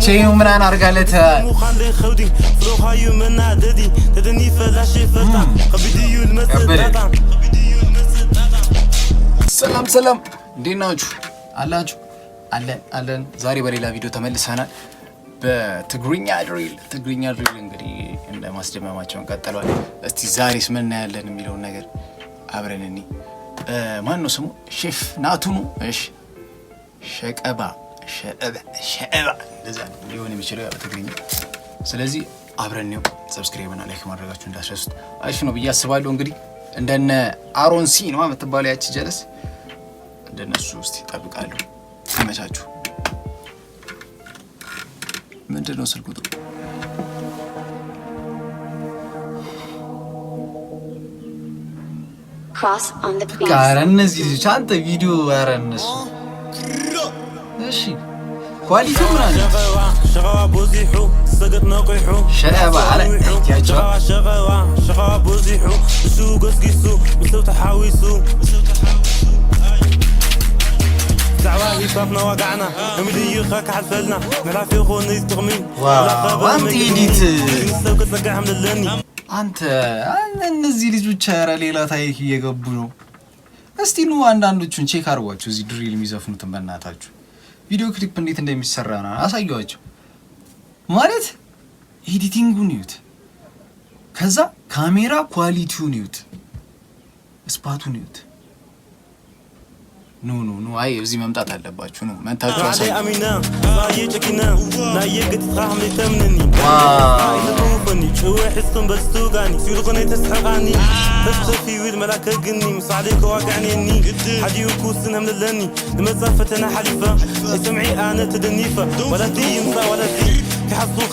Chain ምናምን አድርጋለት። ሰላም ሰላም፣ እንዴት ናችሁ? አላችሁ? አለን አለን። ዛሬ በሌላ ቪዲዮ ተመልሰናል። በትግርኛ drill፣ ትግርኛ drill እንግዲህ እንደ ማስደመማቸውን ቀጥለዋል። እስቲ ዛሬስ ምን እናያለን የሚለውን ነገር አብረን እኒ ማን ነው ስሙ? ሼፍ ናቱ ነው። እሺ፣ ሸቀባ ሸቀባ ሸቀባ እንደዛ ሊሆን የሚችለው በትግርኛ። ስለዚህ አብረን ነው። Subscribe እና like ማድረጋችሁ እንዳትረሱት። አሪፍ ነው ብዬ አስባለሁ። እንግዲህ እንደነ አሮን ሲ ነው የምትባለው ያቺ ጀለስ፣ እንደነሱ እስቲ እጠብቃለሁ። ተመቻችሁ። ምንድን ነው ስልክ ቁጥሩ? ኧረ እነዚህ ልጆች አንተ ቪዲዮ፣ ኧረ እነሱ እሺ quality ምናምን ሸባ አለ ያቸው። አንተ edit አንተ እነዚህ ልጆች ኧረ ሌላ ታሪክ እየገቡ ነው። እስቲ ኑ አንዳንዶቹን check አድርጓቸው፣ እዚህ drill የሚዘፍኑትን በእናታችሁ video clip እንዴት እንደሚሰራ ነው አሳየዋቸው። ማለት editing ኡን ይዩት፣ ከዛ ካሜራ quality ውን ይዩት፣ spot ኡን ይዩት። ኑ ኑ ኑ፣ አይ እዚህ መምጣት አለባችሁ። ነው መታችሁ አሳዩ።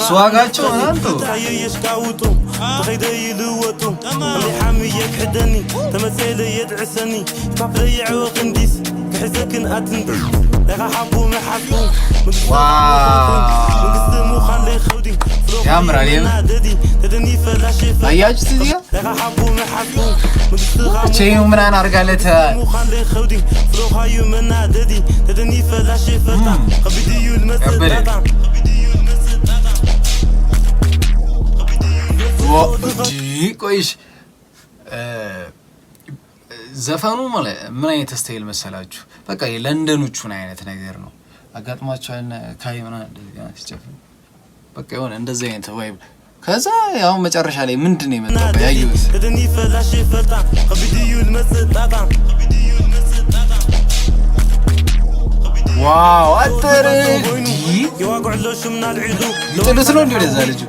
Swag ኣቸው አንተ ያምራል። አያችሁት እዚህ ጋር chain ኡ ምናምን አድርጋለት። ቆይሽ ዘፈኑ ምን አይነት style መሰላችሁ? በቃ የለንደኖቹን አይነት ነገር ነው። አጋጥሟቸው ካይ ምናምን ሲጨፍሩ በቃ የሆነ እንደዚህ አይነት vibe። ከዛ ያው መጨረሻ ላይ ምንድን ነው የመጣው ያየሁት? Wow አጠር ሊጥሉት ነው እንዲ ወደዛ ልጁ።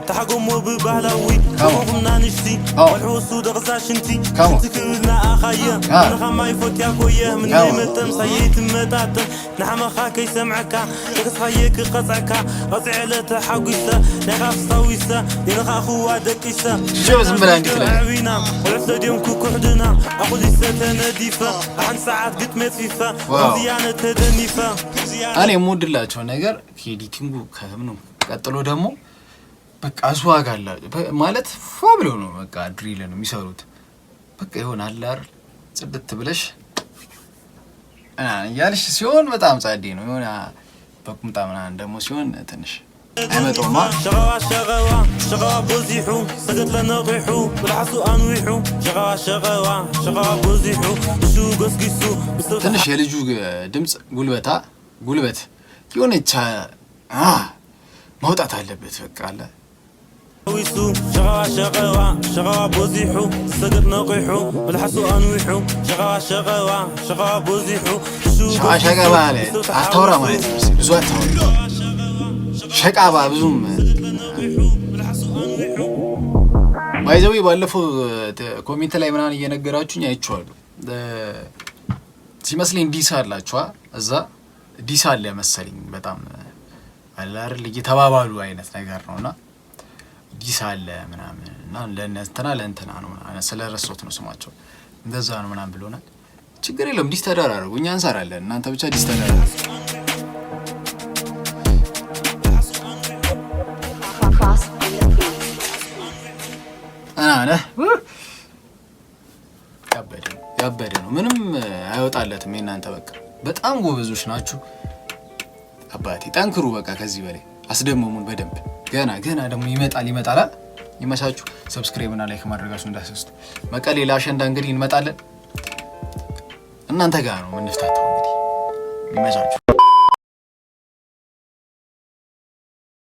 ዝም ብላ እንዲህ ትላለች። እኔ የምወድላቸው ነገር ከ editing ኡ ከምኑ ቀጥሎ ደግሞ በቃ swag አለ ማለት ፏ ብለው ነው በቃ drill ነው የሚሰሩት። በቃ የሆነ አለ አይደል ጽድት ብለሽ እያልሽ ሲሆን በጣም ጸዴ ነው። የሆነ በቁምጣ ምናምን ደግሞ ሲሆን ትንሽ አይመጣውማ። ትንሽ የልጁ ድምፅ ጉልበታ ጉልበት የሆነች መውጣት አለበት። በቃ አለ ሸቀባ አለ አታውራ ማለት ነው። ብዙ አታውራ ሸቃባ ብዙም by the way ባለፈው comment ላይ ምናምን እየነገራችሁኝ አይቼዋለሁ። ሲመስለኝ diss አላችኋ እዛ diss አለ መሰለኝ በጣም አለ አይደል እየተባባሉ አይነት ነገር ነው እና diss አለ ምናምን እና ለእንትና ለእንትና ነው ስለ ረሶት ነው ስማቸው እንደዛ ነው ምናምን ብሎናል። ችግር የለውም diss ተደራረጉ፣ እኛ እንሰራለን። እናንተ ብቻ diss ተደራረጉ። ምናምን ያበደ ነው፣ ያበደ ነው። ምንም አይወጣለትም። የእናንተ በቃ በጣም ጎበዞች ናችሁ። አባቴ ጠንክሩ። በቃ ከዚህ በላይ አስደመሙን በደንብ። ገና ገና ደግሞ ይመጣል፣ ይመጣል። ይመቻችሁ። Subscribe እና like ማድረጋችሁ እንዳትረሱ። መቀሌ ለአሸንዳ እንግዲህ እንመጣለን። እናንተ ጋር ነው የምንፍታተው። እንግዲህ ይመቻችሁ።